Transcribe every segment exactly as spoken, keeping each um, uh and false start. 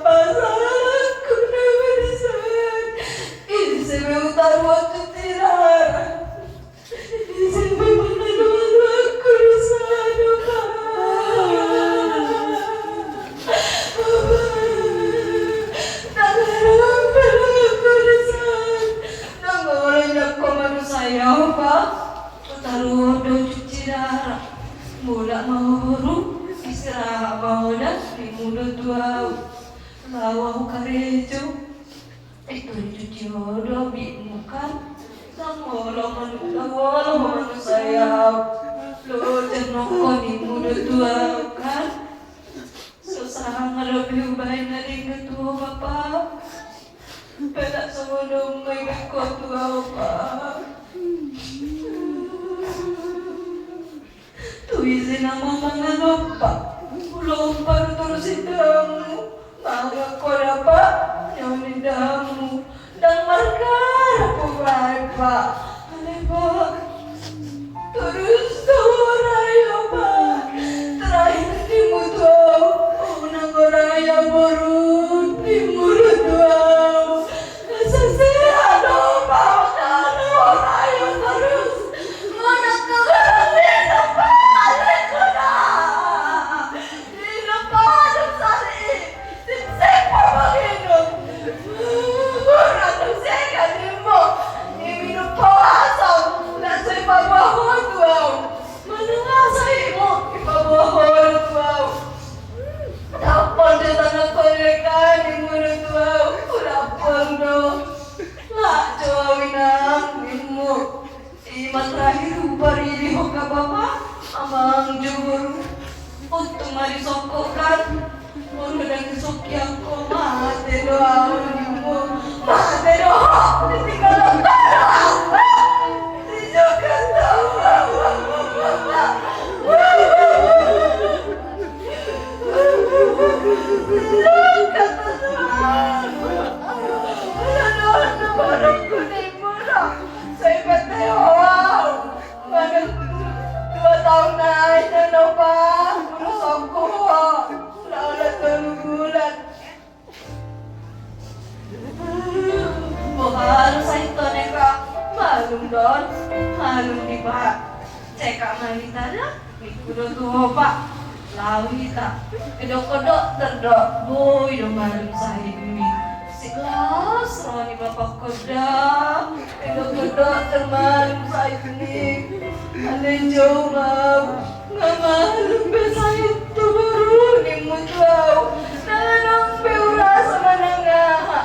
Pasahalakku na madisan, ise be hutaruhon cuci darah? Ise be mangalo-alo angku dosa on, Opa? Opa, ndang adong be dosa on. Ndang olo nian ho manusai, Opa. Hutaruhon do cuci darah. Mulak ma ho boru, istirahat ma ho da, nimmu do tu ahu. Laho ahu karejo. Itu dicuci ho do bitmu kan. Ndang olo manu-, ndang olo manusai ahu. Loja nangkin nimmu do tu ahu kan. So sanga dope hubaen na denggan tu ho, Bapa. Pala songon on ma ibaen ho tu ahu, Bapa. Tu ise nama mangalompa, hulompa do torus indamu. Mangan ho da, Pa, nion indamu. Ndang margarap hubaen, Pa. Alai, Pa, torus do hurai ho, Pa. Terakhir nimmu tu ahu, unang hurai ahu boru, nimmu do tu ahu. Asa sehat do, Pa, unang hurai ho torus. Unang keluar ni, Pa, alai kuda. Di na padan sari i, sip-sip ho manginum. Murah do sega nimmu. Diminum ho asam, na so dipaboa ho tu ahu. Manang asa immu, dipaboa ho tu ahu. Dampot do tangan konek nimmu do tu ahu. Dampot do. Laho jo ahu, Inang, nimmu. Ima terakhir huparidi ho, Bapa, amang jo boru. Untung ma disongkop kan. Molo ndang disongkop ho, mate do ahu, nimmu. Mate do ho, ditinggalhon ho do ahu. Dijoget do ahu. Dijoget do ahu. Ala do, ala do, ala do, ala do, ala do, ala do, ala do. Sai mate ho ahu. Manang dua taon nai, Opa, molo songkop ho. Laho tolu bulan. Boha do sai tone ka, malum do on, malum dipa-, cekak ma hita da. Ningku do tu ho, Pa. Laho hita. Didokkon dokter do, boi do malum sahitmi. Sik las roha ni bapangkon da. Didokkon dokter malum sahitmi. Alai jou ma ahu. Nga malum be sahit tu boru, nimmu tu ahu. Ndang adong be hurasa manang aha.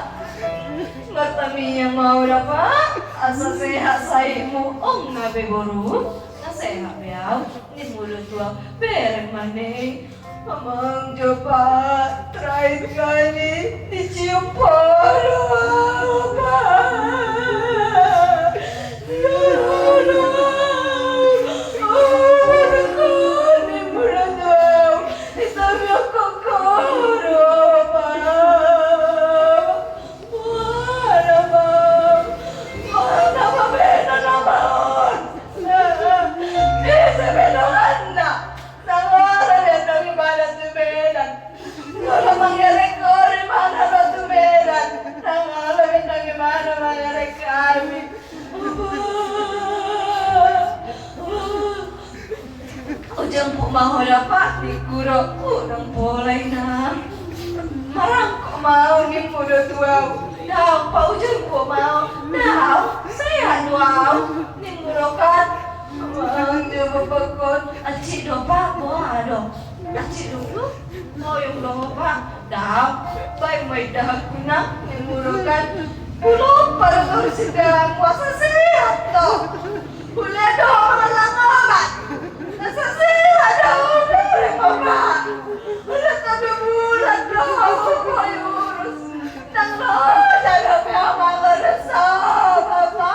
Martamiang ma ahu da, Pa. Asa sehat sahitmu. Ong na be boru. Nga sehat be ahu, nimmu do tu ahu, bereng ma ne i. Amang jo, Pa, terakhir kali dicium ho do ahu, Pa. Dua ro do ahu, oh, nimmu do tu ahu, ditamiangkon ho do ahu, Pa. Boha nama, boha nama be nama on. Ise be donganna? Ndang olo be dongan ibana tu Medan. Molo mangerek hori ma na ro tu Medan, ndang olo be dongan ibana mangerek hami. Ujungku ma ho da, Pa, ningku do. Unang pola, Inang. Marangkup ma ahu, nimmu do tu ahu. Daong, Pa, ujungku ma ahu. Daong, sehat do ahu, nimmu do kan. Amang jo, bapangkon. Hansit do, Pa, boha do? Hansit do, Pa. Hoyong do ho, Pa. Daong, baen ma indahanku, Nang, nimmu do kan. Hulompa do torus indahanmu, asa sehat do. Hulehon do ho mangallang obat, asa sehat do ho, bereng ma, Pa. Ulang tolu bulan do ho boi urus. Ndang loja dope ahu mangalusi obat, Pa.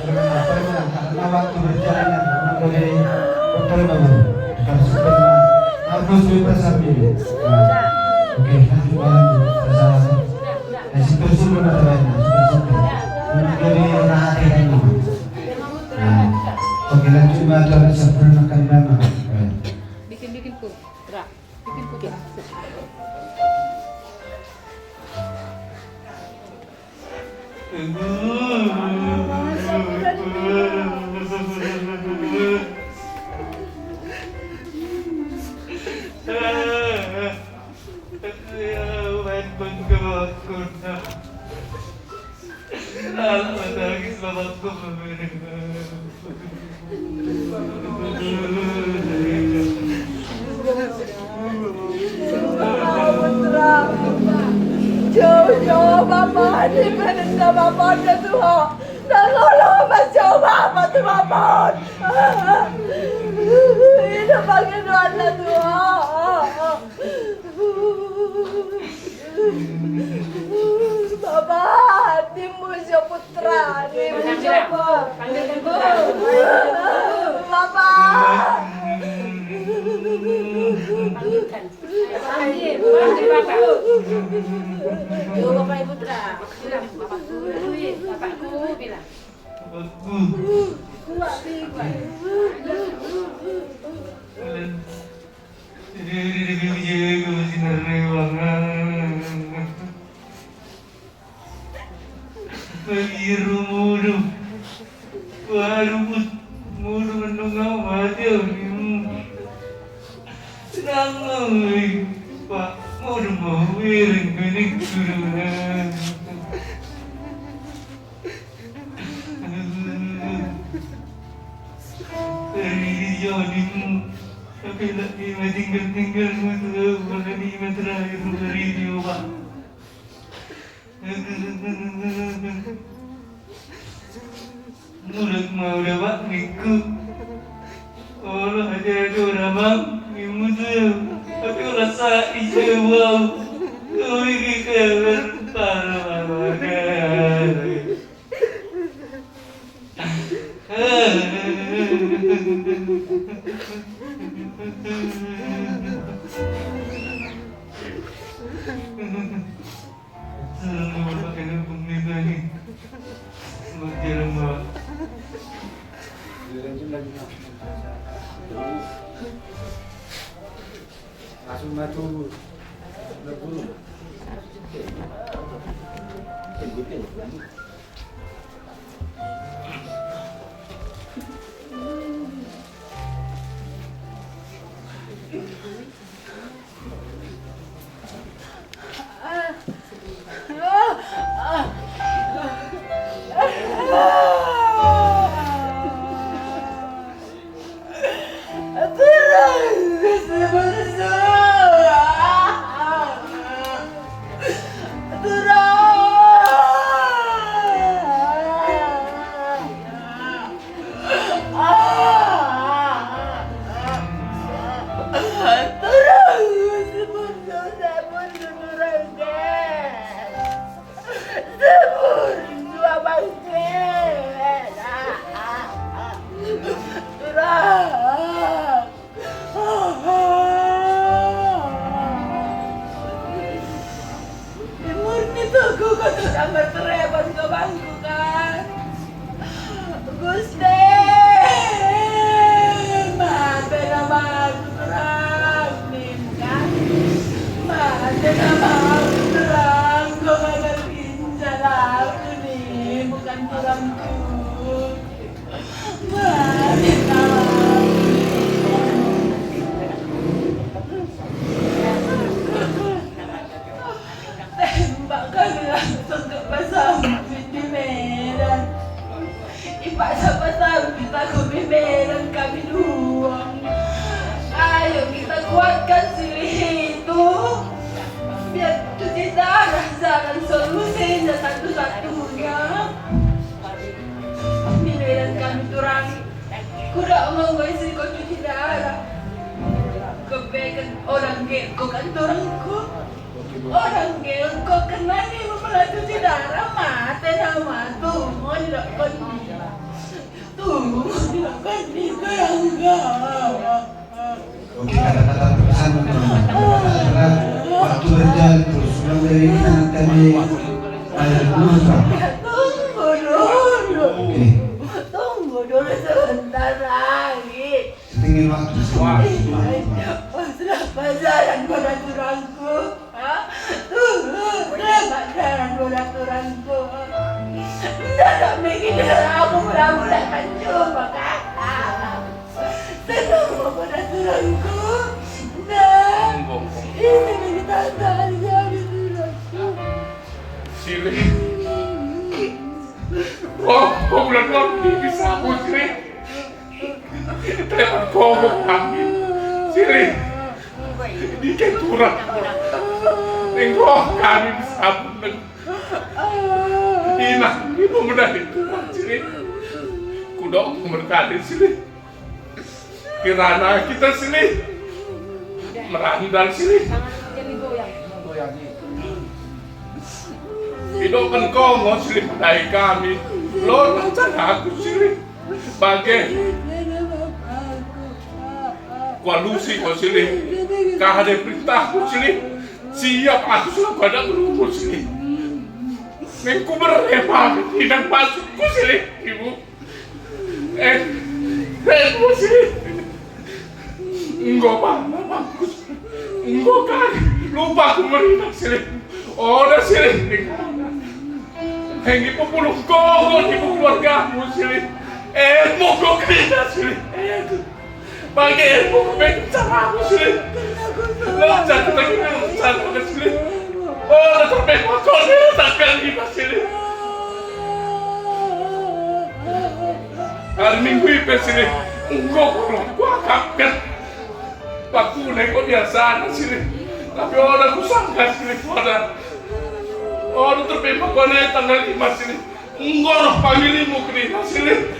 Terima, terima, karena waktu berjalan, ya, terima kasih. Terima, Bu. Harus terima. Harus dipersambil. Nah, oke, lanjut, lanjut. Terima kasih. Eh, situ, situ, nah, terima, situ, situ. Terima kasih, nah, terima. Nah, Oke, lanjut, Bapak, sampurna kami, Bapak. Bikin, bikin, Putra. Bikin, Putra. Jauh-jauh Bapa, di mana Bapa na tuha. Nang olo ma jauh Bapa tu Bapa. Ido pangidoanna tuha. Bapa, timu jo Putra, timu jo Bapa. Bapa. Panggil, panggil Bapa. Yo, Bapa, Putra. Bilang, Bapakku, Bapakku, bilang. Bapakku. Kuat, kuat. Baru mudu, mudu mendung au mate au nimu. Tenang au, Pak, mudu mau wiring kuning kudu. Dari dia nimu, tapi lagi tinggal-tinggal mutu, bukan ini terakhir dari dia, Pak. Mulak ma au da, Pak, ningku. Olo, aja, aja, ora, Mang, nimu tu. Tapi ora sa, ise, wow. Kau ini kabar, parah, parah, parah. Langsung ma tu. Murni tugu kau tu na martorebon gomangku kan. Guste, mate nama tu terang kan. Mate nama tu terang, gomang ginjal au tu ni, bukan turangku. Tembak kami langsung ke Pasambit di Medan. Ipaksa Pasambit aku di Medan kami dua. Ayo kita kuatkan silih itu. Biar cuci darah jalan solusinya satu-satunya. Di Medan kami turangi. Kuda ngomong isi ko cuci darah. Kepekan orang gelko kan turangku. Orang gelko kena ni mempelai cuci darah mate nama tu. Mau dilakukan ni. Tu mau dilakukan ni, kerangga. Oke, kata-kata pesan untuk teman-teman. Karena waktu berjalan terus, belum dari kita nanti. Ayo, terus, Pak. Tunggu dulu. Oke. Tunggu dulu sebentar. Aku pura-pura kan cuma kakak. Senang mau pada tulangku. Nah, ini kita tadi habis tulangku. Silih. Roh, kau bulan waktu bisa aku, Silih. Telepon kau kami. Silih. Di keturang. Ning roh kami bisa aku. Ina, ina mudah itu, Silih. Kudok berkali, Silih. Kirana kita, Silih. Merandal, Silih. Idokken kau mo, Silih, dai kami. Lo rencana aku, Silih. Bage. Kualusi ko, Silih. Kahade perintahku, Silih. Siap aku selaku anak berumus, Silih. Neng kuberema, inang masukku, Silih. Ibu. Eh, eh, Silih. Enggo, Bang, Bang. Enggo kan. Lupa aku merinak, Silih. Oda, Silih. Hei, di pepulung kau, di keluargamu, Silih. Eh, mogok kita, Silih. Eh, bagi ilmu kebencanamu, Silih. Lo jangan lagi, jangan lagi, Silih. Oda, terpemang kau, Silih. Takkan kita, Silih. Hari Minggu i pe, Silih, enggo kurung kuakapkan. Pakune ko biasana, Silih. Tapi oda kusangka, Silih, oda. Oda terpemang kau ne tanggal lima, Silih. Enggo roh pangilimu kerina, Silih.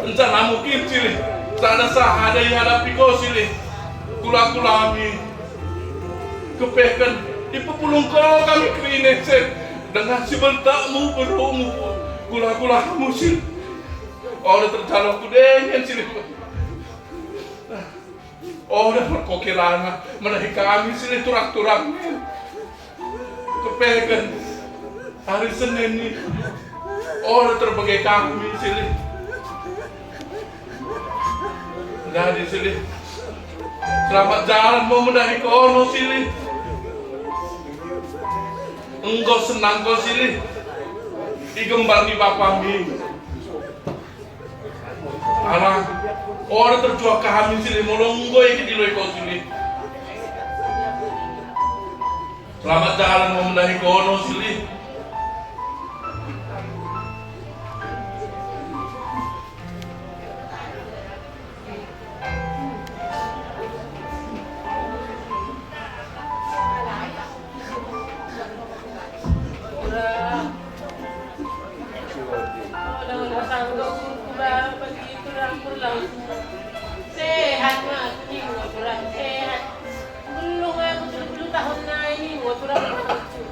Rencana mungkin, Silih. Sada sahada dihadapi ko, Silih. Kula-kula mi. Kepeken, ipepulung ko kami kerina, Silih. Dengan si bertakmu, berumu, kula-kulamu, Silih. Oda terjalo ku dengan, Silih. Oda perkokirana, menahi kami, Silih, turang-turang. Kepeken, hari Senin ni. Oda terbege kami, Silih. Jadi, Silih. Selamat jalan mau menahi kono, Silih. Enggo senang ko, Silih. Di gembar ni bapami. Ala, oda terjual kami, Silih, molo enggo i diloi ko, Silih. Selamat jalan mau menahi kono, Silih. Sehat ma aku, ninna, sehat. Belum aku tujuh puluh tahun na i, ninna, turang.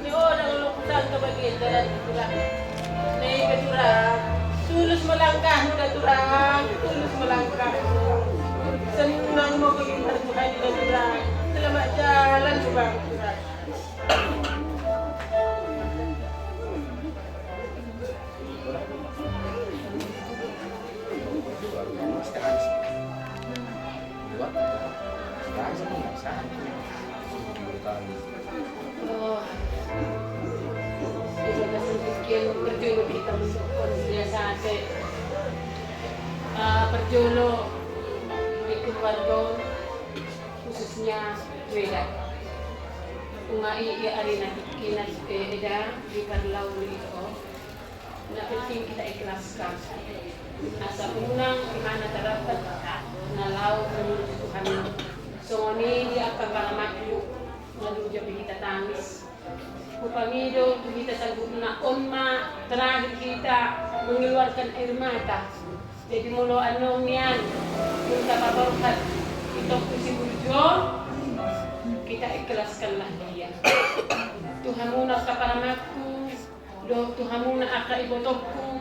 Ni oda lo kusangka bagian jalan, turang. Ni pe, turang. Tulus ma langkahmu da, turang. Tulus ma langkahmu. Senang mau kami bertuhan da, turang. Selamat jalan, turang, turang. Oh, terima kasih, Ken. Parjolo hita mendukung biasa, eh, parjolo di keluarga, khususnya tu eda. Nunga i, i ari na hikina, eh, eda di parlau ni ito. Na penting kita ikhlaskan. Asa unang imana tarapat na laho menurut Tuhan. Songon i di angka paramangku, lalu jadi hita tangis. Hupangido tu hita saluhutna, on ma terakhir kita mengeluarkan air mata. Jadi molo annon nian, minta paborhat, itokku si burjo, kita ikhlaskanlah dia. Tu hamuna angka paramangku, dohot tu hamuna angka ibotongku,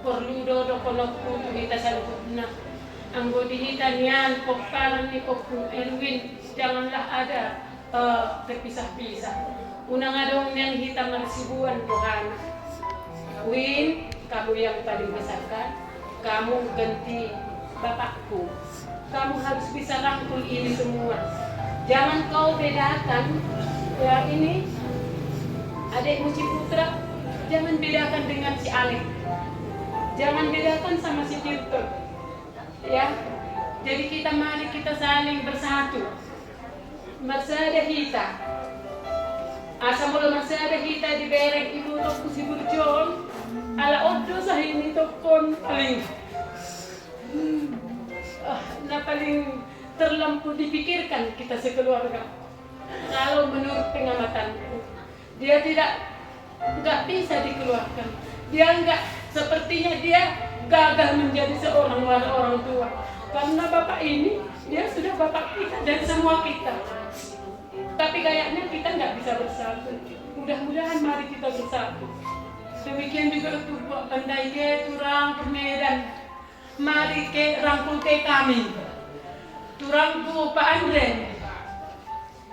porlu do dohononku tu hita saluhutna. Anggo di hita nian pomparan ni Ompung Erwin, janganlah ada, eh, terpisah-pisah. Unang adong nian hita marsibuan rohana. Win, kamu yang paling besar kan? Kamu ganti bapakku. Kamu harus bisa rangkul ini semua. Jangan kau bedakan, ya, ini adikmu Ciputra. Jangan bedakan dengan si Alek. Jangan bedakan sama si Tirton. Ya. Jadi kita, mari kita saling bersatu. Marsada hita. Asa molo marsada hita dibereng ibotongku si Burjo on, ala on do sahat ni tongkon paling, ah, na paling terlampau dipikirkan kita sekeluarga. Kalau menurut pengamatanku, dia tidak, nggak bisa dikeluarkan. Dia nggak, sepertinya dia gagal menjadi seorang orang tua. Karena bapak ini, dia sudah bapak kita dan semua kita. Tapi kayaknya kita nggak bisa bersatu. Mudah-mudahan mari kita bersatu. Demikian juga untuk Pak Pandai, ya, turang Medan. Mari ke rangkul ke kami. Turangku Pak Andre.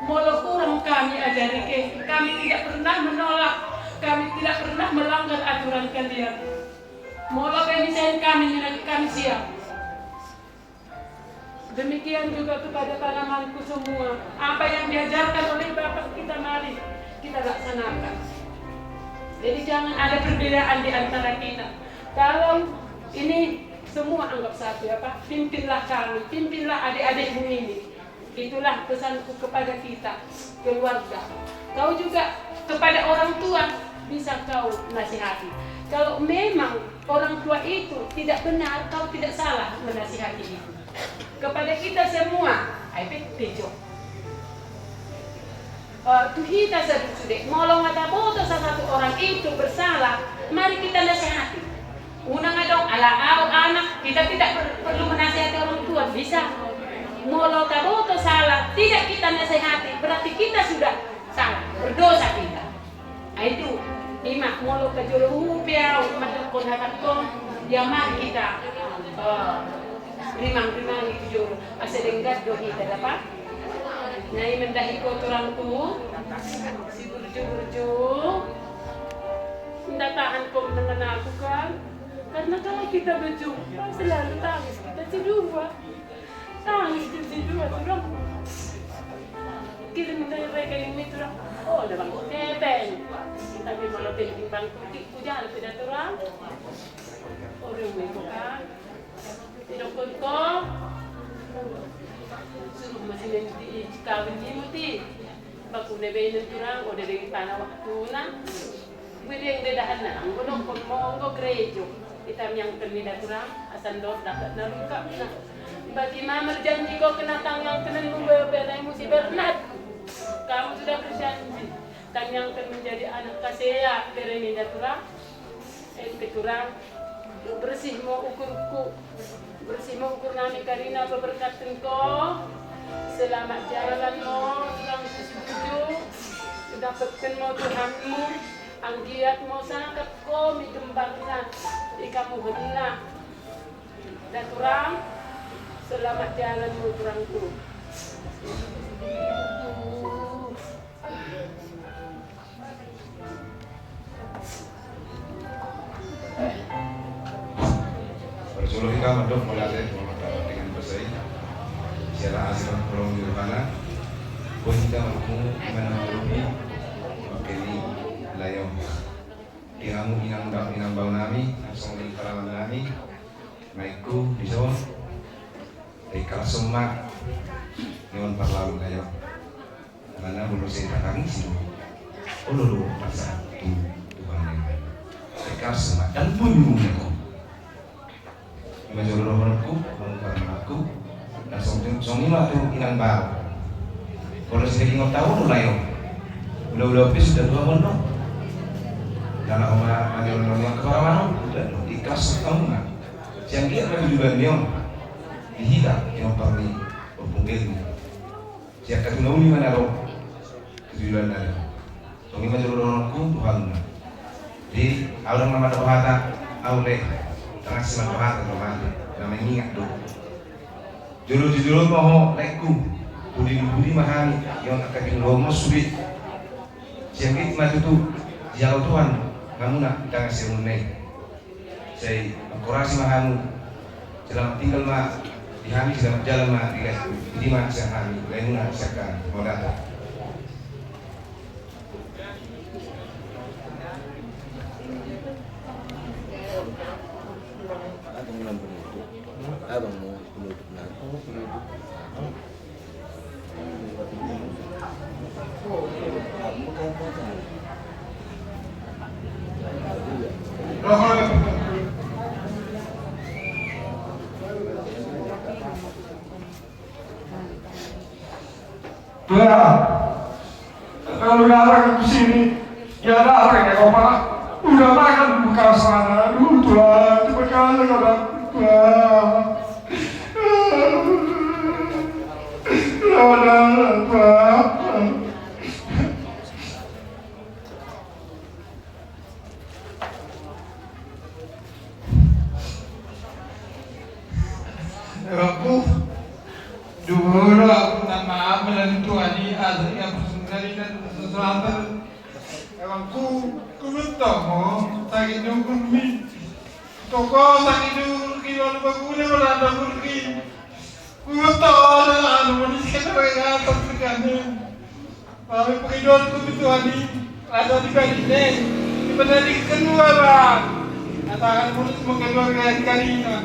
Molo kurang kami ajari ke, kami tidak pernah menolak, kami tidak pernah melanggar aturan kalian. Molo pe misalnya kami, kami siap. Demikian juga kepada pamanku semua, apa yang diajarkan oleh bapak kita, mari kita laksanakan. Jadi jangan ada perbedaan di antara kita. Kalau ini semua anggap satu, ya Pak, pimpinlah kami, pimpinlah adik-adikmu ini. Itulah pesanku kepada kita, keluarga. Kau juga kepada orang tua bisa kau nasihati. Kalau memang orang tua itu tidak benar, kau tidak salah menasihati itu. Kepada kita semua, ai pe, Tejo. Eh, tu hita sadia sude, molo nga taboto salah satu orang itu bersalah, mari kita nasihati. Unang adong, ala au anak, kita tidak per-, perlu menasihati orang tua, bisa. Molo taboto salah, tidak kita nasihati, berarti kita sudah salah, berdosa kita. Nah, itu, ima, molo ka jolo uhupi au, mandokkon hatangkon, ya mari kita, eh, rimang-rimangi tu jolo, asa denggan do hita, dapat. Na i ma, dahi ho turangku, si Burju-Burju. Nda tahan ho mendengar aku kan? Karena kalau kita berjumpa selalu tangis kita si dua. Tangis kita si dua, turang. Kirim dari rekening ni, turang. Oh, udah bang, hepeng. Tapi molo penting bang, ku jalo tidak, turang. Oh, udah, kan? Didokkon ho, suruh ma si Neng di kawin ni muti. Bakune be, Neng, turang, ode deng tana waktuna. Gue deng de dahan na, anggo dokkon mo, anggo gerejo. Ita miangken ni da, turang, asa ndot dapat na lungkap na. Bagi ma merjanji ho kena tangiangken mu be, beremu si Bernard. Kamu sudah berjanji. Tangiangken menjadi anak kasea, bere ni da, turang. Ente, turang, bersih ma ukurku, bersih ma ukur nami karina paberkathon ho. Selamat jalan ma turang si Burju, dapothon ma Tuhanmu, anggiat ma sangkap ho mi kembarna, i hamuhanna. Da, turang, selamat jalan ma turangku. Parjolo hita mandok mauliate tu Amanta Debata, siala asi ma holong ni rohana. Boi hita marpungu, ima na mangalupi, mangkeni lae on. Di hamu inang ba-, inang bao nami, na songon i parumaen nami, maikku dison. Dengke langsung ma, nion parlalu lae on. Mana belum saya tangisi. Olo, olo, masa tu Tuhan yang. Dengke langsung ma, dan pun belum ya kok. Ima jolo dohononku, mangkaramanku. Langsung tu, songon i ma tu inang bao. Kalau sudah ingat tahu tu lae on. Ula-ula pe sudah dua mondok. Karena oma mani orang yang kepala mana? Sudah, ikhlas sama. Siang dia maju juga nion. Di hita, nion parmi, berpungkir. Sian hatuaon i ma na ro, tujuan na ro. Songon i ma jolo dohononku tu hamuna. Di, au ndang na mandok hata, au le, ndang asi mandok hata tu hamuna, na mengingat do. Jolo-jolo ma ho laengku, pudi-pudi ma hami, ion angka pinggol mos sude. Sian i ma tutu, dijalo Tuhan, hamuna, di tangasi hamuna i. Sai mangkorasi ma hamu. Selamat tinggal ma di hami, selamat jalan ma di laengku. Di ma sian hami, laengmuna sian hami. Mauliate. Abang mau penutup. Abang mau penutup, nah. Oh, penutup. Tulang, kalau datang ke sini, ya datang ya, Bapak. Udah makan bekas sana dulu, Tulang. Terima kasih, Tulang. Tulang. Tulang, Tulang. Amangku, dulu aku minta maaf melanin Tuhan i, asa ia pusing dari dan sesuatu. Amangku, ku minta mo, sakit dukun mi. Toko sakit dukun ki, lalu baguna merada burki. Ku minta orang anu, manusia sebagai atas sekalian. Tapi pengidoan ku tu Tuhan i, asa dibagi ne, dibagi kedua ba. Asa akan mulus mengkeluarga dari karina.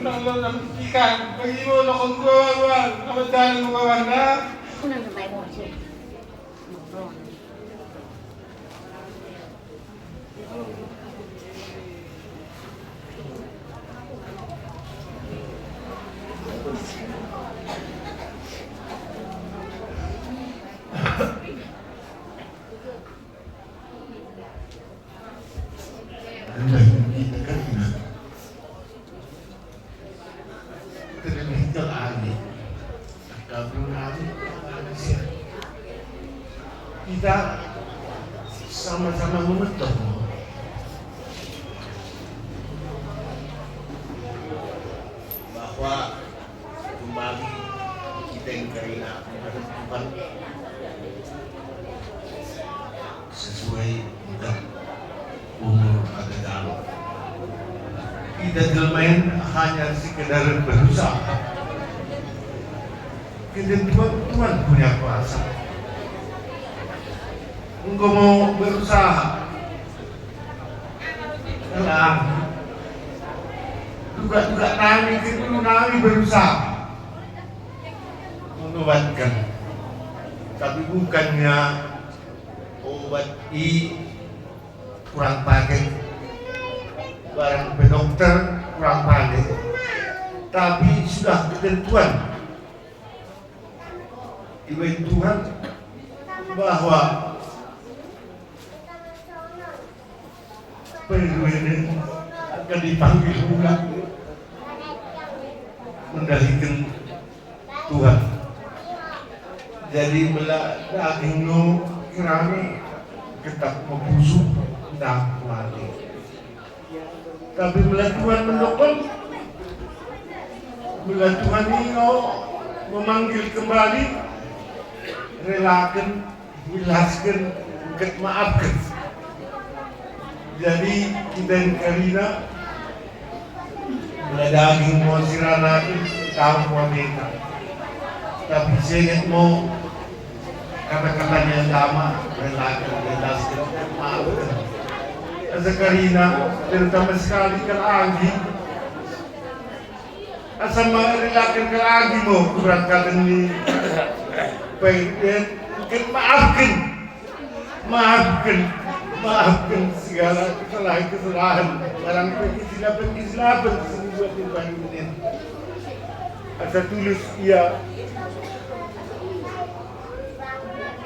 Ulang ulang ikan, bagi mo lokon dua ba, apa jalan dua ba. Anda yang kita kan tidak. Terlebih lagi, kita sama-sama membentuk bahwa kembali kita yang karina Tuhan sesuai dengan umur agak dalam. Kita jelma i hanya sekedar berusaha. Ketentuan Tuhan punya kuasa. Engkau mau berusaha. Lah, juga-juga nami, kedulu nami berusaha mengobatkan. Tapi bukannya obat i kurang pakai, barang pe dokter kurang pakai, tapi sudah ketentuan dibaen Tuhan bahwa Pernah akan dipanggil ulang mendahikan Tuhan. Jadi mela daging nu kirami tetap mabusuk, nda mate. Tapi mela Tuhan mendokon, mela Tuhan i memanggil kembali, relakan, ikhlaskan, engket maafkan. Jadi kita ni karina, mela daging mo sirana i, tau mo mate. Tapi sengit mo kata-kata ni agama, relakan, ikhlaskan, engket maafkan. Asa karina, terutama sekali kal anggi, asa marelakan kal anggi mo, berangkatan ni pairen, engket maafkan. Maafkan, maafkan segala kesalahan-kesalahan. Barang pe kesilapan-kesilapan sini buat di pairen. Asa tulus ia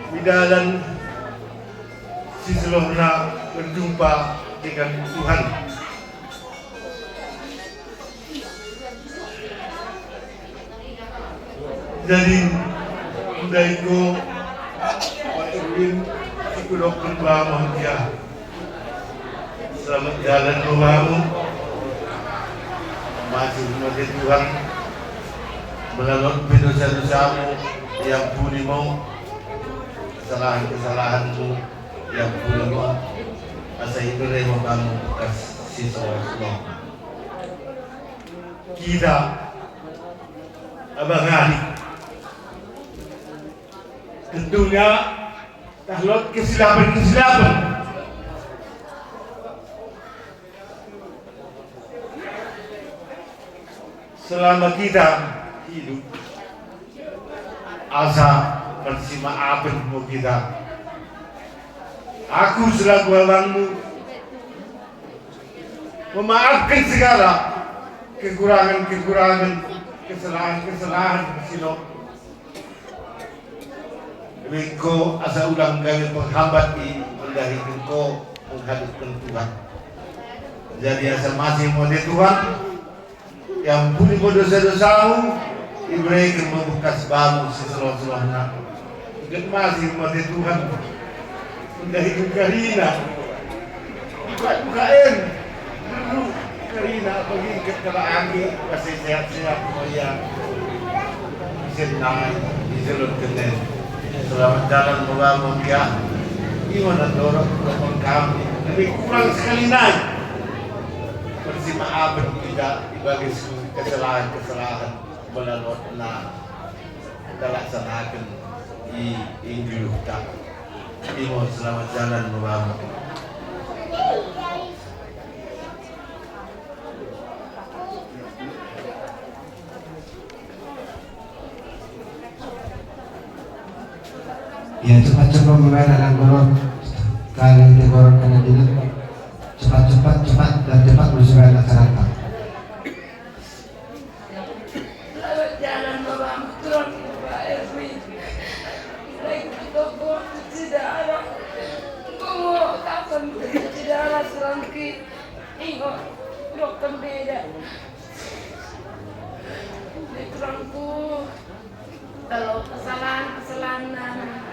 di dalan siseluruhna berjumpa dengan Tuhan. Jadi, ndai ko, Pak Erwin, sikudokken bamu dia. Selamat jalan do bamu. Masih mate Tuhan. Melaluan pe dosa-dosamu, diampuni mo. Kesalahan-kesalahanmu, diampuni mo. Asa i do re mo bamu bekas siseluruhna. Kita abang ari. Tentunya tahlot kesilapan-kesilapan. Selama kita hidup, asa marsimaafan ma hita. Aku selaku abangmu memaafkan segala kekurangan-kekurangan, kesalahan-kesalahan sian ho. Ingkon asa unang gabe penghambat i mandongani ho menghadap Tuhan. Jadi asa masih mode Tuhan, iampuni ma dosa-dosamu, diberengken ma bekas bamu siselo-selona. Ingkon masih mode Tuhan, mandongani ho karina. Buka-buka, em. Dulu karina, apalagi keterangi, masih sehat-sehat, oh iya. Senang, di jalur kenen. Selamat jalan, moga-moga. Ima na dorong, dorong kami. Lebih kurang sekali nai. Marsimaafan hita, di bagasan kesalahan-kesalahan. Molo na talaksanakan i, inggiluhta. Ima, selamat jalan, moga-moga. Ya, cepat-cepat membayar anak guru. Kali ini guru kena dulu. Cepat-cepat, cepat dan cepat bersihkan acarata. Selamat jalan, Bapak. Tulang, Pak Erwin. Baik, toko cuci darah. Komo kapan cuci darah, tulangki? Ingot, dokter beda. Di tulangku. Kalau kesalahan-kesalahan,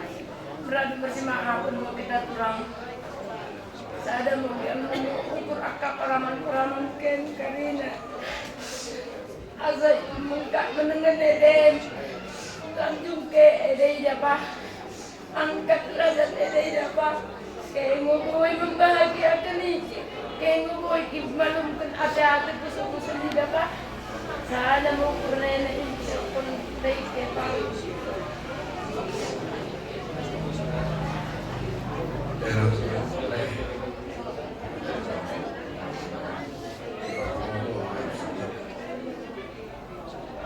berarti marsimaafan ma hita, tulang. Sada ma hami, ukur angka paraman-paraman kami karina. Asa mengkak menengen ede, tanjung ke ede i dapah. Angkat derajat ede i dapah. Kami boi membahagiakan i. Kami boi malumkan ate-ate, pusu-pusu i dapah. Sada ma ukur nena i, sokon baik ke palu.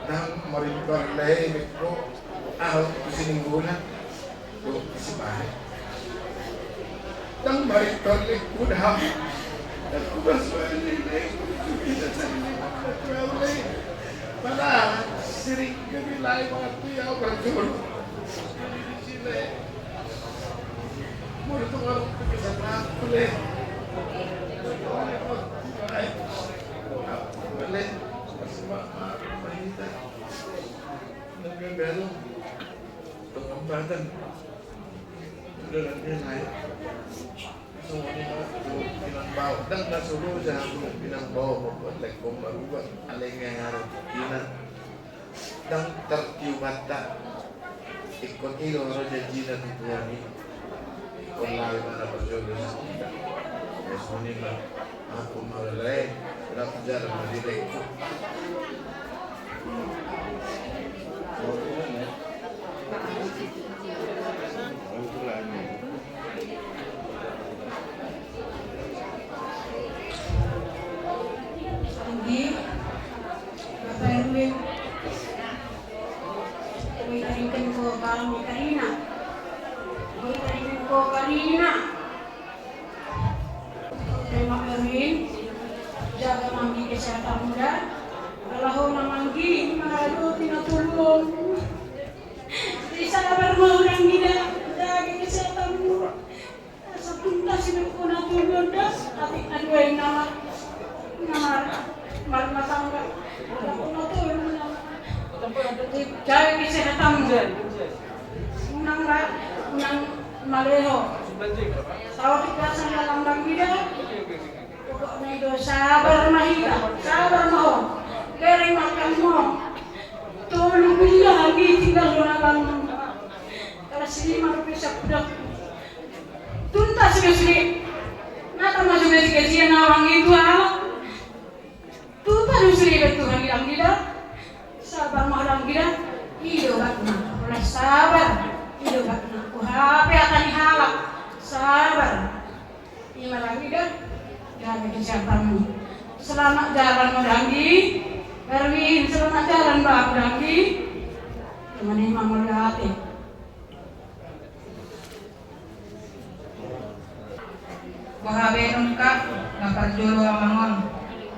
Ndang marimbar lae, beko, ahu tu sininggolan. Dohot tu sipahe. Ndang marimbar lae, kuda. Ndang kupas lae, lae, kuda, kuda, kuda, lae. Padahal sering kami lae, waktu ya, berjuru. Molo tung adong tu kesan aku, lae. Lae. Pengambatan. Sudah nanti naik. Songon i ma tu pinang bao. Ndang na so dosa hamu na pinang bao, mambuat lengkong marubah. Alai nga harus ina. Ndang tartiup hata. Ingkon i do ro janjina tu Tuhan i. Ingkon lae ma na parjolo. Songon i ma. Aku ma lae, rap jalan ma di lengkong. Anggi, Bapak Erwin, boi taringkon ho karina. Boi taringkon ho karina. Terima kasih. Jaga ma anggi kesehatanmu da. Ala ho na ma anggi, maradu tina tulung. Jadi sabar ma ho da anggi da. Jaga kesehatanmu. Asa tuntas ma ho na tulung da. Atik adua nama. Nama. Marumah tangga. Ala ho na tulung nama. Jaga kesehatanmu da. Unang ra, unang maleho. Saotik ra sanggalang da anggi da. Pokokna i do sabar ma hita, sabar ma ho. Lereng ma angka mu. Tolu bulan anggi tinggal do na bangun. Kelas lima dope sapudak. Tuntas do sude. Nata ma jo gaji-gajian au anggi tu ahu. Tupa do sude iba tu anggi da. Sabar ma ho da anggi da. I do obatna. Pola sabar. I do obatna. Huhape hata ni halak. Sabar. I ma da anggi da. Jaga kesehatanmu. Selamat jalan ma da anggi. Erwin, selamat jalan, Bang. Dangki. Teman ini mangol hati. Boha be nunga, na parjolo amang on.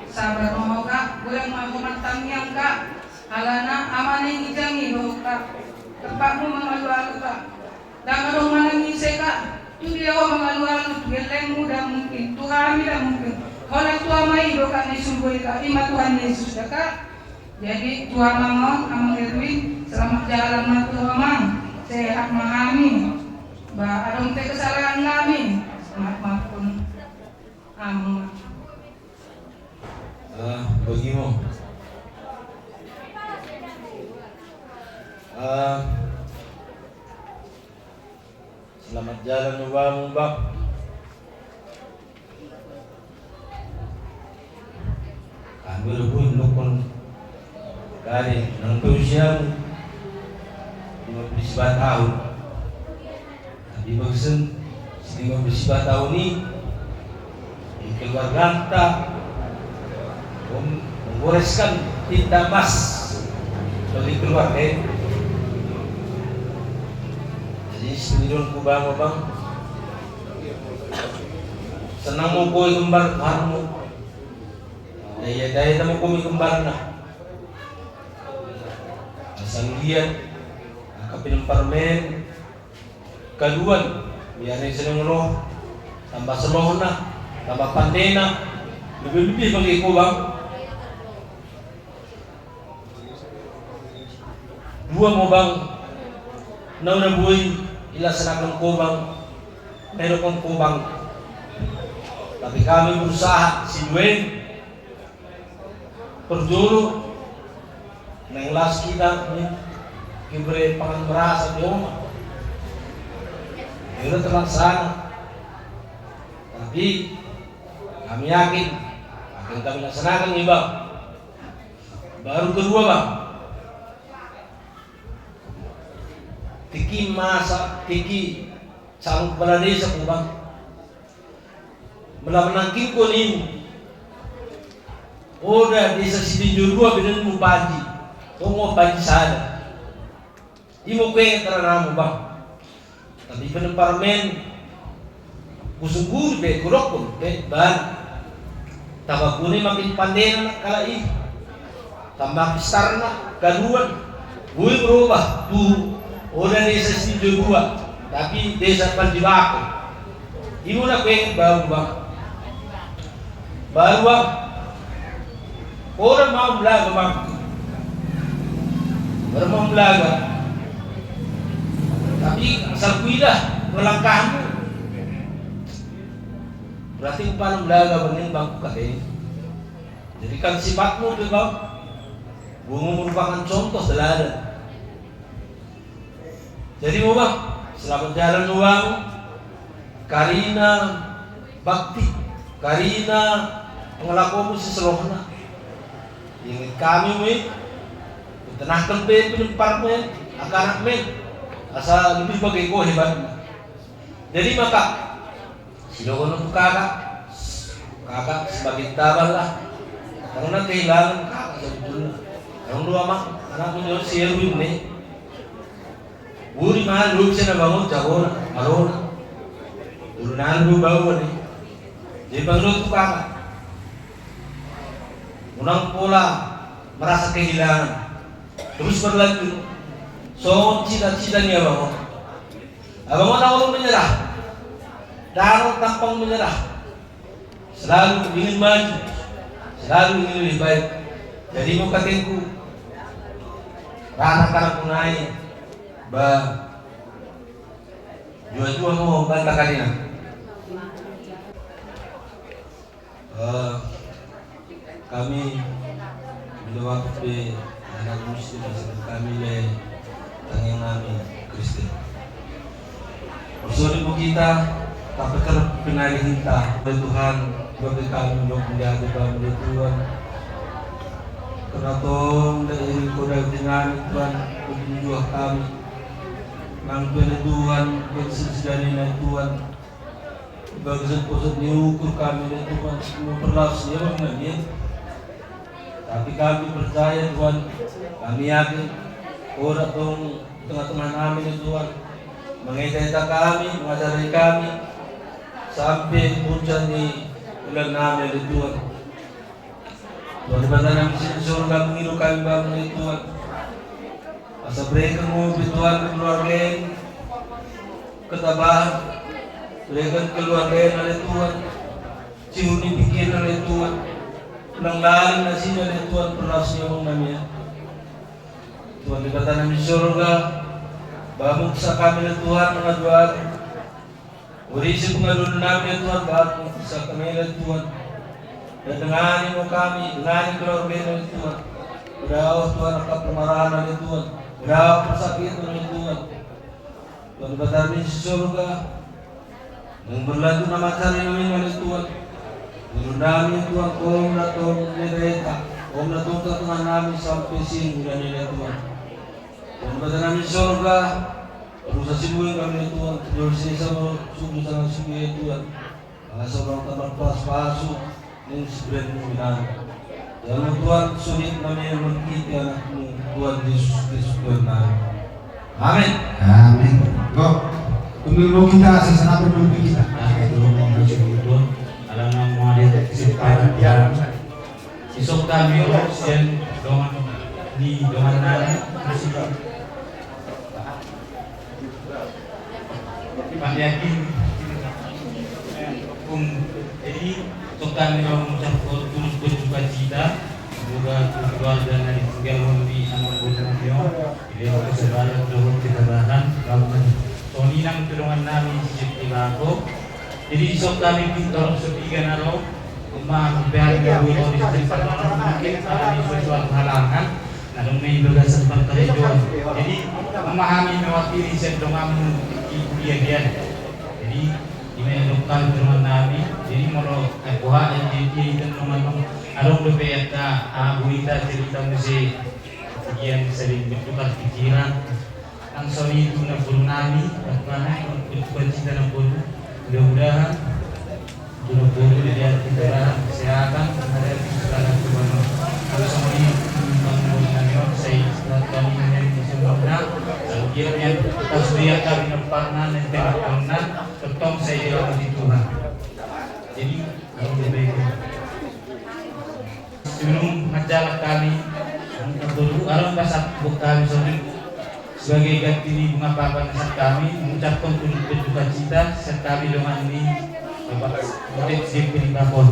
Sabar ma ho, Kak, godang ma ho martangiang, Kak. Alana ama na ginjang i do ho, Kak. Tempatmu mangalualu, Kak. Ndang adong manang ise, Kak. Tu dia ho mangalualu, tu gellengmu ndang mungkin, tu hami ndang mungkin. Holan tu Ama i do, Kak, na di surgo i, Kak. I ma Tuhan Yesus da, Kak. Jadi tu amang on, Amang Erwin, selamat jalan ma tu ho, Amang. Sehat ma hami. Ba adong pe kesalahan nami, maaf, maafkon Amang. Ah, bagi mo. Ah, selamat jalan ma ho, Bang. Kami do boi ndokkon, gari nang pe usiamu lima puluh siba taon. Tapi bagasan si lima puluh siba taon i, di keluarganta, mem-, menggoreskan tinta emas bagi keluarga i. Jadi, sendirian ku, Bang, Bang. Senang ma ho i, kembar, Bang. Ia, ia, ia, ia, ma ho i, kembarna. Asal liat angka pinompar men, kaduan, biar ni seneng loh, tambah selohna, tambah pandena, lebih-lebih bagi ho, Bang. Dua ma ho, Bang, na unang boi ilaksanakan ho, Bang, na idokkon ho, Bang. Tapi kami berusaha, si dua i, parjolo, naeng las hita, ni, dibere pangan beras di oma. Ia terlaksana. Tapi kami yakin akan kami laksanakan i, Bang. Baru kedua, Bang. Tingki masa, tingki calon kepala desa ho, Bang. Molo manangkingkon i, Oda Desa Sitinjorua, baenonmu Panji. Tongon Panji sada. I ma huenget haranamu, Bang. Tapi pinompar men, husungkun pe, hudokkon pe, Bang. Tambah guna i makin pandena halak i. Tambah pistarna, kaduan. Boi berubah tu Oda Desa Sitinjorua, tapi Desa Panji Bakung. I ma na huenget baru, Bang. Baru, Bang. Oda mau belaga, Bang. Oda mau belaga. Tapi asal huida langkahmu, berarti hupanan belaga, Bang, ni, Bang, hukatai. Jadikan sifatmu pe, Bang, boi merupakan contoh teladan. Jadi ma ho, Bang, selamat jalan ma ho, Bang. Karina bakti, karina pangalakomu siselohna. Inget hami ma i, hutenahkon pe pinompar men, angka anak men, asa lebih bage ho hebatna. Jadi ma, Kak, sidohonon tu kakak, kakak sebagai tabal lah. Karena kehilangan kakak sebetulnya. Karena dua anak, anak menjadi si Erwin nih. Buri ma, lu bisa na bangun jagona, alona. Dulu nandu bawa nih. Jadi bangun tu kakak. Unang pola merasa kehilangan. Terus berlanjut. Songon cita-cita ni abang on. Abang on tak mau menyerah. Daro tampang menyerah. Selalu ingin maju. Selalu ingin lebih baik. Jadi ma hukatai, Bang. Rana karena punai. Ba. Jua-jua ma ho, Bang, karina. Eh, kami milo waktu pe anak muslim, kami le tangiang nami Kristen. Bersyukur kita, tapi terpengaruh kita. Ya Tuhan, bagi kami untuk menjadi bangsa Tuhan. Karena tong dari kau dari Tuhan, Tuhan, menunjuk kami. Nang Tuhan, Tuhan, bersedia Tuhan. Bagasan poso ni ukur kami, Tuhan, memperlaus ia, Bang, ya. Tapi kami percaya, Tuhan, kami yakin, Ho do tong di tengah-tengah nami, ale Tuhan, mangetaeta kami, mangajarai kami, sampe puncak ni ulaon nami, ale Tuhan. Tuhan Debata nami sian sorga, mangido hami Bamu, ale Tuhan, asa berenggan Ho be Tuhan keluarga i ketabahan, berenggan keluarga i, ale Tuhan, sihur ni pikiran, ale Tuhan, unang lalin nasida, ale Tuhan, peraos ni omong nami an. Tuhan Debata nami sorga, Bamu hupasahat hami, ale Tuhan, mangaduadu. Uli si pengaduan nami, ale Tuhan, Bamu hupasahat hami, ale Tuhan. Dan dengani ma hami, dengani keluarga nami, ale Tuhan. Peraos Tuhan angka pemarahan, ale Tuhan. Peraos pasakiton, ale Tuhan. Tuhan Debata nami sian sorga, naeng berlanjut nama acara nami, ale Tuhan. Guru nami, Tuhan, Ho do tong mangetaeta, Ho do tong di tengah-tengah nami sampe sian bulan i, ale Tuhan. Tuhan Debata nami sian sorga, parusa sinuan hami, ale Tuhan, jolo sesa ma sugu sanga sugu, ale Tuhan. Asa unang tamba pasu-pasu ni sibereng-bereng nami. Jalo Tuhan, suhut nami marhite Anakmu, Tuhan Jesus Kristus, Tuhan nami. Amin. Amin. Go. Kembali kita, sesana berdoa kita. Nah, itu mau berdoa. Alam nama dia, siapa dia? Isok hami ro sian dongan ni dongan nami, Pak Yakin. Jadi isok hami ro mengucapkan turut berduka cita. Semoga keluarga na ditinggalhon ni anak buah nami on dilehon kesabaran dohot ketabahan. Lalu songon i nang tu dongan nami si Jepti Bako. Jadi isok hami pintor sepiga na ro. Uma, hami pe hami na boi ro di tempat on, mungkin hami sesuatu halangan na adong na di bagasan parkarejoan. Jadi uma, hami mewakili sian donganmu di kuliah dia. Jadi ima na didok hami tu dongan nami. Jadi molo, eh, boha, eh, di, di, di dongan nami adong dope angka, ah, berita, cerita muse. Ia saling bertukar pikiran. Langsung itu na boru nami, na boru nami, bertukar cita na boru. Mudah-mudahan tu na boru dia diberi kesehatan, ada di segala keperluan. Langsung ini, bang boru nami, saya kami yang sempurna. Lalu dia yang pas dia kami nempatna, nanti nempatna, ketong saya dirawat di Tuhan. Jadi, kalau dia baik. Sebelum menjalankan kami, adong pasahat buat kami sendiri sebagai ganti ni bunga papan saat kami mengucapkan turut berduka cita saat kami dongan ni Bapak Murid Zikri Bakor.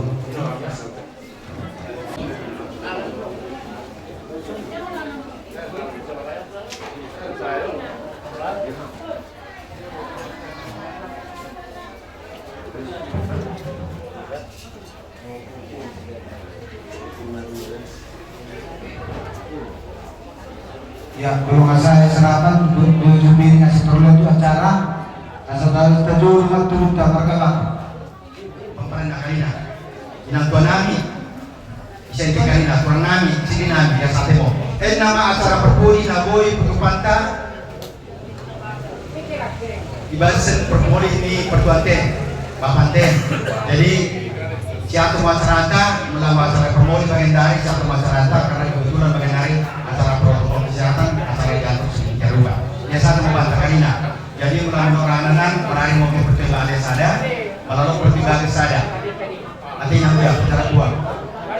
Ya, kalau nggak saya serapan, dua, dua jubirnya setelah itu acara, asal tahu kita jauh rumah turun tak berkabar. Pemperan nak karina. Inang tuan nami. Bisa itu karina, kurang nami, sini nami, ya sate mo. Eh, nama acara perpudi, na boi, pertupanta. Ibasen perpudi ni pertuante, bapante. Jadi, siatu masyarakat, melawan acara perpudi bagian dari siatu masyarakat, karena kebetulan bagian dari acara protokol kesehatan, acara jantung sedemikian rupa. Ya, satu membantah karina. Jadi, melawan orang anak, merari mau pertimbangan sada, melawan pertimbangan sada. Artinya, ya, acara dua.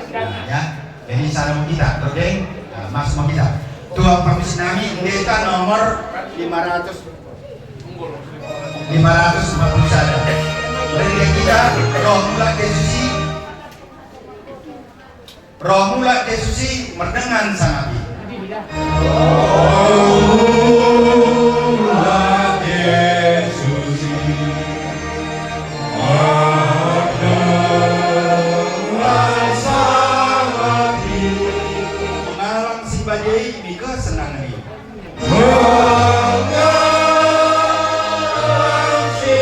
Nah, ya. Jadi sada ma hita, oke? Nah, masuk ma hita. Tuan permisi nami, endeta nomor lima ratus, lima ratus empat puluh sada. Jadi hita, Roh Mulak Jesusi, Roh Mulak Jesusi, merdengan sangapi. Roh Mulak Jesusi. Mangalang si bajai, mika senang ni. Mangalang si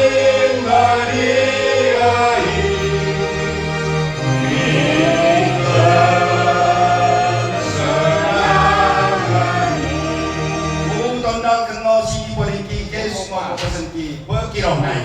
bajai, mika senang ni. Utondang kengo si podengki, Jesus mau pesengki. Pekirong nai.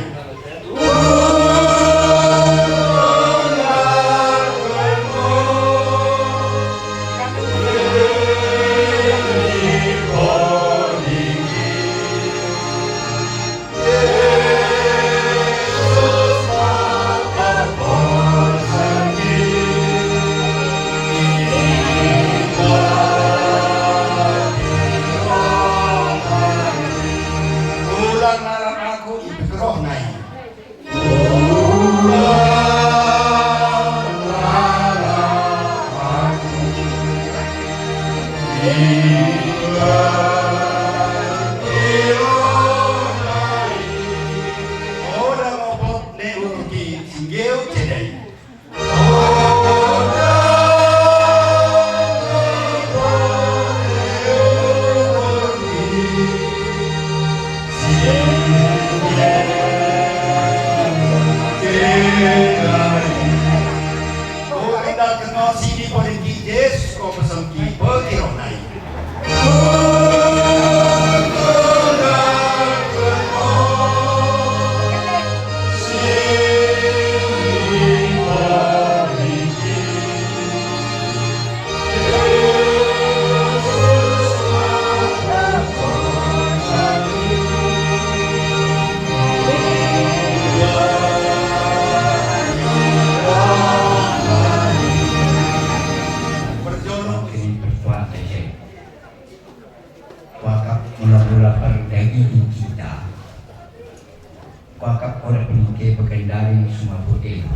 Kuakap mula-mula pardagingon hita. Kuakap ora penike pegendari sumabute.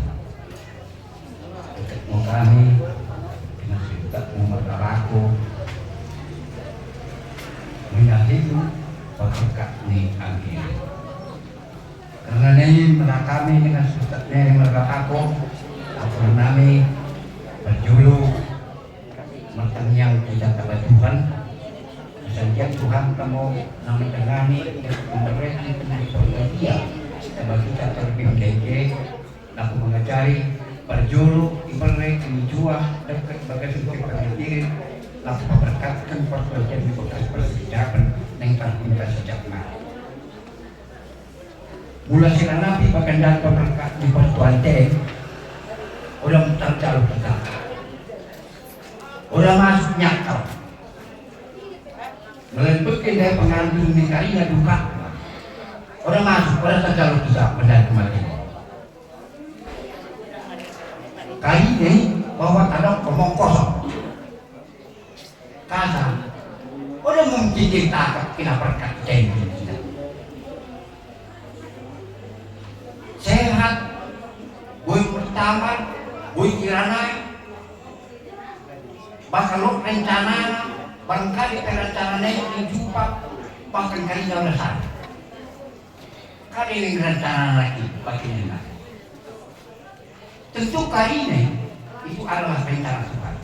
Dekat mo kami dengan suka mau martabako. Menyahidu paperkat ni angin. Karena nai mula kami dengan suka ni martabako. Ampun nami berjulu. Martangiang hita taba Tuhan. Asa Tuhan tamo na mandengani dan memberkati penggabean taba hita terlebih dahulu laku mangajari parjolo iberre ni jua deket bagas untuk pemikirin laku memberkatkan perbuatan di bekas persidangan neng tarpinta sejak mati. Mula siranapi pagandaran pamerka di partuan te. Ora tarjalo hita. Ora masuk nyakal. Melain bekin dari pengandung ni karina duka. Ora masuk, ora tarjalo hita pagandaran kematian. Karina bahwa ada omong kosong. Kasa, ora mungkin ditakap kena berkat janji kita. Sehat, boi pertama, boi kirana, bahkan lo rencana, barangkali perencanaan ini jumpa, bahkan kali jauh sana. Kali ini rencana lagi, bagaimana? Tentu karina itu adalah rencana Tuhan.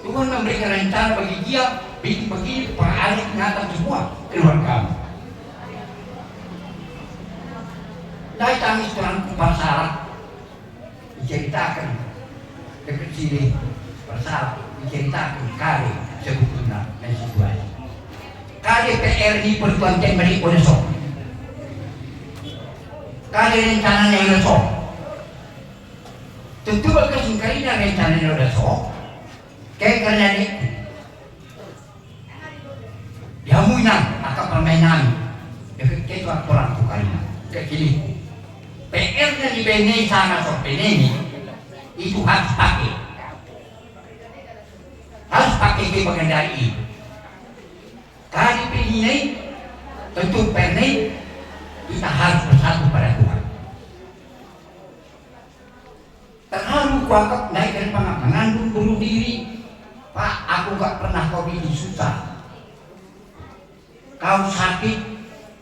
Tuhan memberikan rencana bagi dia, bikin begini, supaya ada ingatan semua keluargamu. Dari tangis Tuhan ku pasalah, diceritakan. Dekat sini, pasalah, diceritakan, kali sebetulnya, dan situasi. Kali P R ni pertuan temani pada sok. Kali rencana ni pada sok. Tentu bagas ingkon karina rencana ni pada sok. Kayak karena ni. Dia muina, akan permainan. Dia kayak itu aturan tu karina. Kayak gini. P R nya di bene sana sok bene ni. Itu harus pakai. Harus pakai ke pengendali. Kali penini, tentu pernah kita harus bersatu pada Tuhan. Terharu kuakap naik dari pangan, mengandung bunuh diri. Pak, aku gak pernah kau bikin susah. Kau sakit,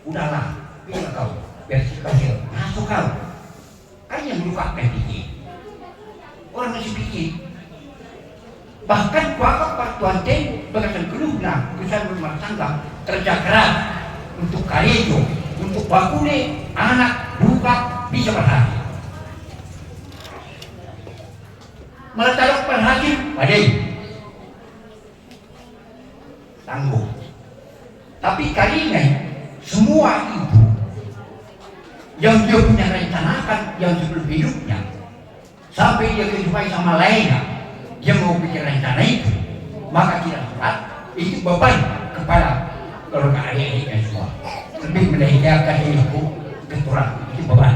udahlah, biar kau, biar si kau, masuk kau. Kan yang luka kan pikir. Orang masih pikir. Bahkan kuakap partuan te, bagasan keluarga, urusan rumah tangga, kerja keras, untuk karejo, untuk bakune, anak, buka, bisa berhasil. Malah talok berhasil, badai. Tanggung. Tapi karina semua itu yang dia punya rencanakan yang sebelum hidupnya sampai dia kehidupan sama lainnya, dia mau bikin rencana itu, maka tidak tepat itu beban kepada keluarga adik-adiknya semua. Lebih mendahulukan itu keturunan itu beban.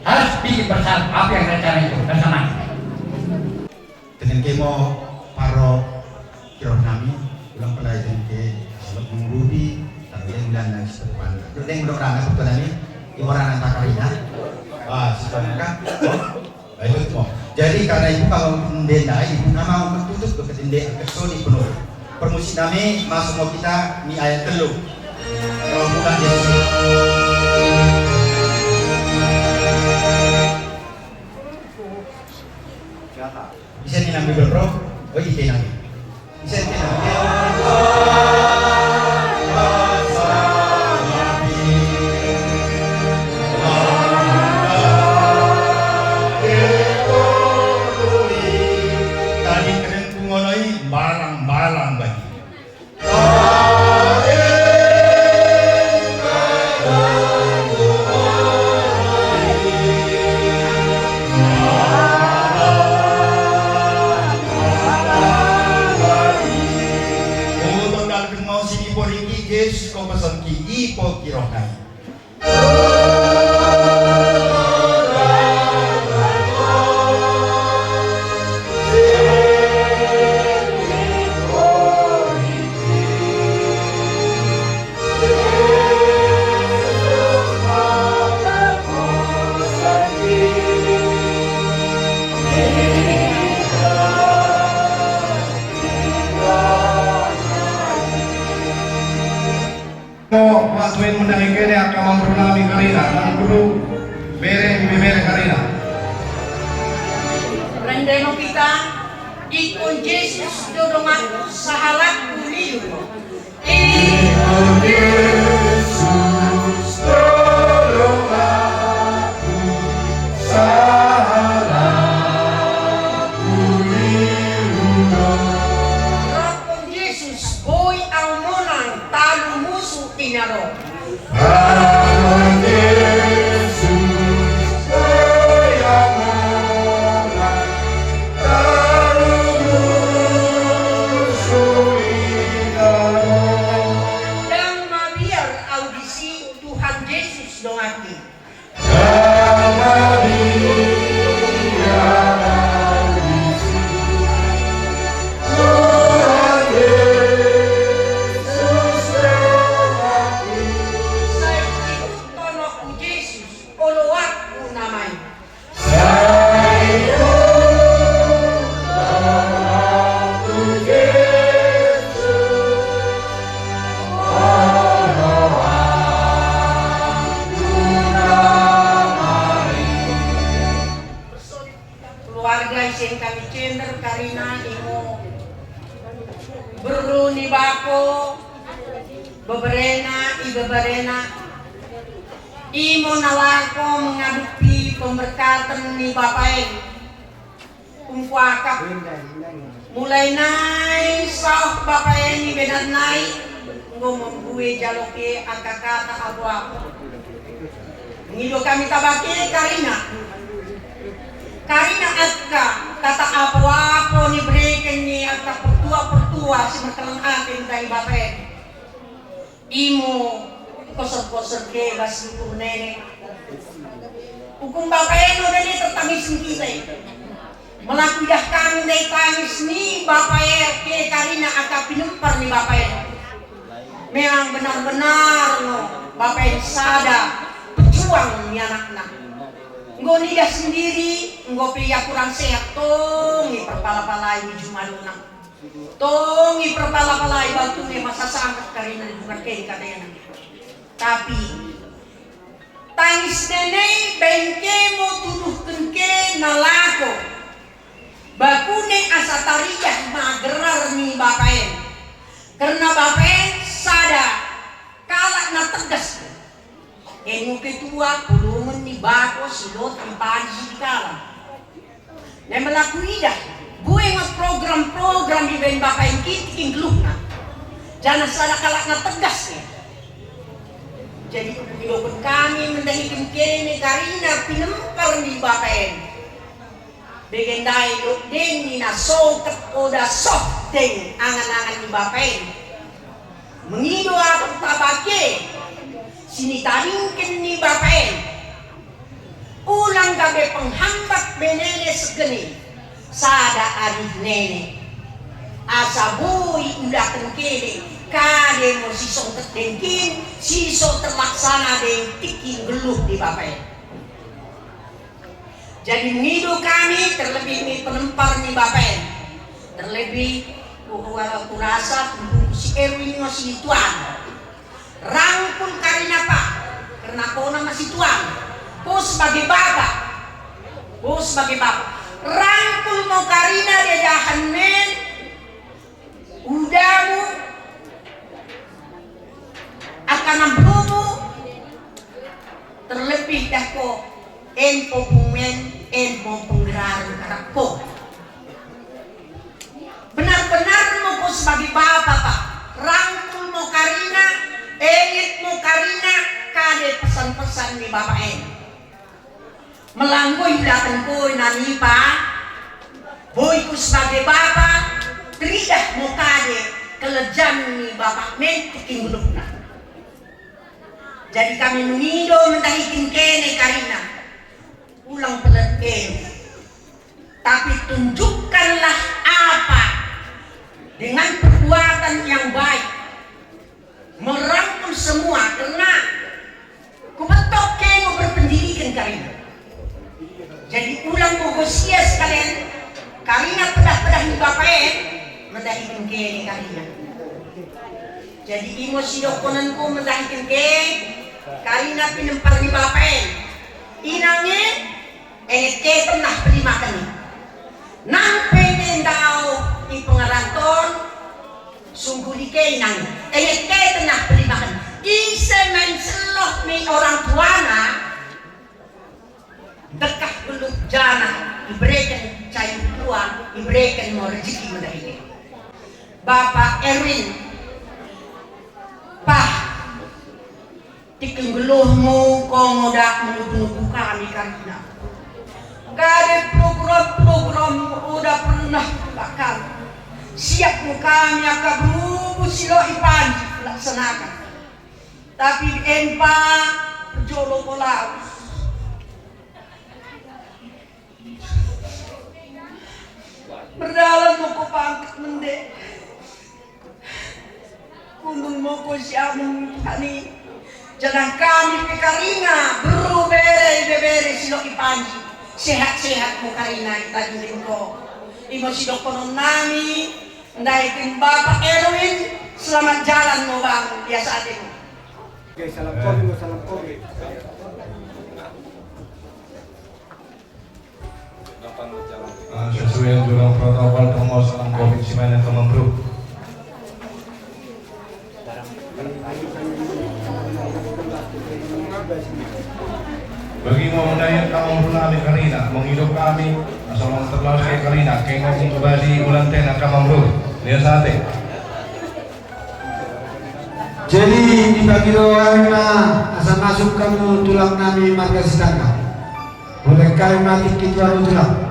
Harus bikin bersatu apa yang rencana itu bersama. Dengan kemo paro kiro nami ulang pelai dengan ke salok menggubi tapi yang dan dan setepan. Dengan dok rana betul nami orang yang tak karina. Ah, sekarang kan. Baik itu. Jadi karena itu kalau mendenda itu nama untuk tutup ke tende ke sodi penuh. Parmusik nami, masuk ma hita di ayat tolu. Roh Tuhan Yesus. Bisa ni nami berpro? Oh, iya, nami. Bisa ni nami. Tadi keren pungonoi balang-balang bagi. Ulang dalgeng mau sini poriki Jesus ko pesan ki ipo kirohai. Waktu i mundang i kene angka amangboru nami karina, nang guru bere, ibebere karina. Rende ma hita, ingkon Jesus do donganku sahalakku lilu. Ingkon Jesus do donganku sahalakku lilu. Rap dohot Jesus, boi au monang talu musu i na ro. Ndang mabiar au disi, Tuhan Jesus donganki. Sai ihuthon ho tu Jesus, oloanku nama i. Keluarga i sian hami gender karina, imo boru ni bako, beberena, ibeberena, imo na laho mengadopi pemberkatan ni bapa i. Ungkuakap, mulai nai saoh bapa i ni benar nai, enggo mambue jalo pe angka kata apoapo. Mengido hami tabake karina. Karina angka kata apoapo ni bereken ni angka pertua-pertua simerkelang ate ndai bapa i. Imo kosor-kosor ke bas lukur nene. Hukum bapa i do nene tertangis ni hita i. Melaku idah hami ndai tangis ni bapa i ke karina angka pinempar ni bapa i. Memang benar-benar no bapa i sada pejuang ni anakna. Enggo nidah sendiri, enggo pe ia kurang sehat, tong i perpala-palai ni jumadona. Tong i perpala-palai batu i masa sangkap karina di bukan ke katena. Tapi tangis nene i baen ke mo tuduhken ke na laho bakune asa taridah ma gerar ni bapa i. Karena bapa i sada kalak na tegas. Enggo ketua pulungan ni bako silot ni padi si di kalang. Na melaku idah, bue ma program-program dibaen bapa i tingki-tingki geluhna. Jala sada kalak na tegas i. Jadi huhut hami mendahi kene karina pinempar ni bapa i. Bege ndai do dengke na songket poda soh dengke angan-angan ni bapa i. Mengido atur tabake sinitadingken ni bapa i. Ulang gabe penghambat be nene segeni sada arih nene. Asa boi ulaken kene kade mo sisongket dengke i, siso terlaksana dengke i geluh di bapa i. Jadi mengido hami terlebih ni penempar ni bapa i. Terlebih Wala kurasa, si Erwin ma si tuan. Rangkul Karina, Pak, karena kau nama si tuan. Kau sebagai bapak. Kau sebagai bapak. Rangkul ma Karina di adopan udamu, angka namborumu, terlebih dah ho, Mpopung, Mpopung Raru, anak ho. Benar-benar ma ho sebagai bapak, Pak. Rangkul ma Karina, enget ma Karina, kade pesan-pesan ni bapak en. Melanggo iulakan ho nami, Pak. Boi ho sebagai bapak, teridah ma ho kade kelejahan ni bapak men tingkingkuluhna. Jadi hami mangido mendahiken kene Karina. Ulang pelet kene. Tapi tunjukkanlah apa dengan perbuatan yang baik. Merangkul semua, karena hubetok kene berpendidikan Karina. Jadi ulang ma ho sia sekalian Karina pedah-pedah ni bapak en, mendahiken kene Karina. Jadi i ma sidohononku mendahiken kene Karina pinempar ni bapak en. Inang e, enget ke tenah pelimakan i. Nang pe ndao i pengaranton, sungguh di ke inang, enget ke tenah pelimakan i. Ise main selloh ni orang tuana, dengkah gelut jana, ibereken cai tua, ibereken ma rejeki mendahiken. Bapak Erwin, Pak, tingkingkuluhmu, ho ma da manubunubu hami Karina. Kade program-program udah pernah bahkan siap ma hami angka bubu silok i Panji laksanakan. Tapi empa jolo kolaus. Berdalan ma ho pangkat mende. Hundul ma ho siamun Tuhan i. Jala hami pe Karina, beru, bere, ibebere silok i Panji, sehat-sehat ma Karina, i tajudin ho. I ma sidohonon nami mendahiken Bapak Erwin. Selamat jalan ma ho, Bang, biasa ate. Oke, salam kopi, salam kopi. Ah, sesuai aturan protokol, tong ma salam kopi sian angka amangboru. Bagi ma mendai angka amangboru nami Karina, mangido hami asa lam terlalu sekali Karina, kengok mengkebasi ulang tahun angka amangboru. Biasa ate. Jadi dipangido aek ma asa masuk hamu tulang nami marga Sitanggang. Boleh kai ma tingki tu hamu tulang.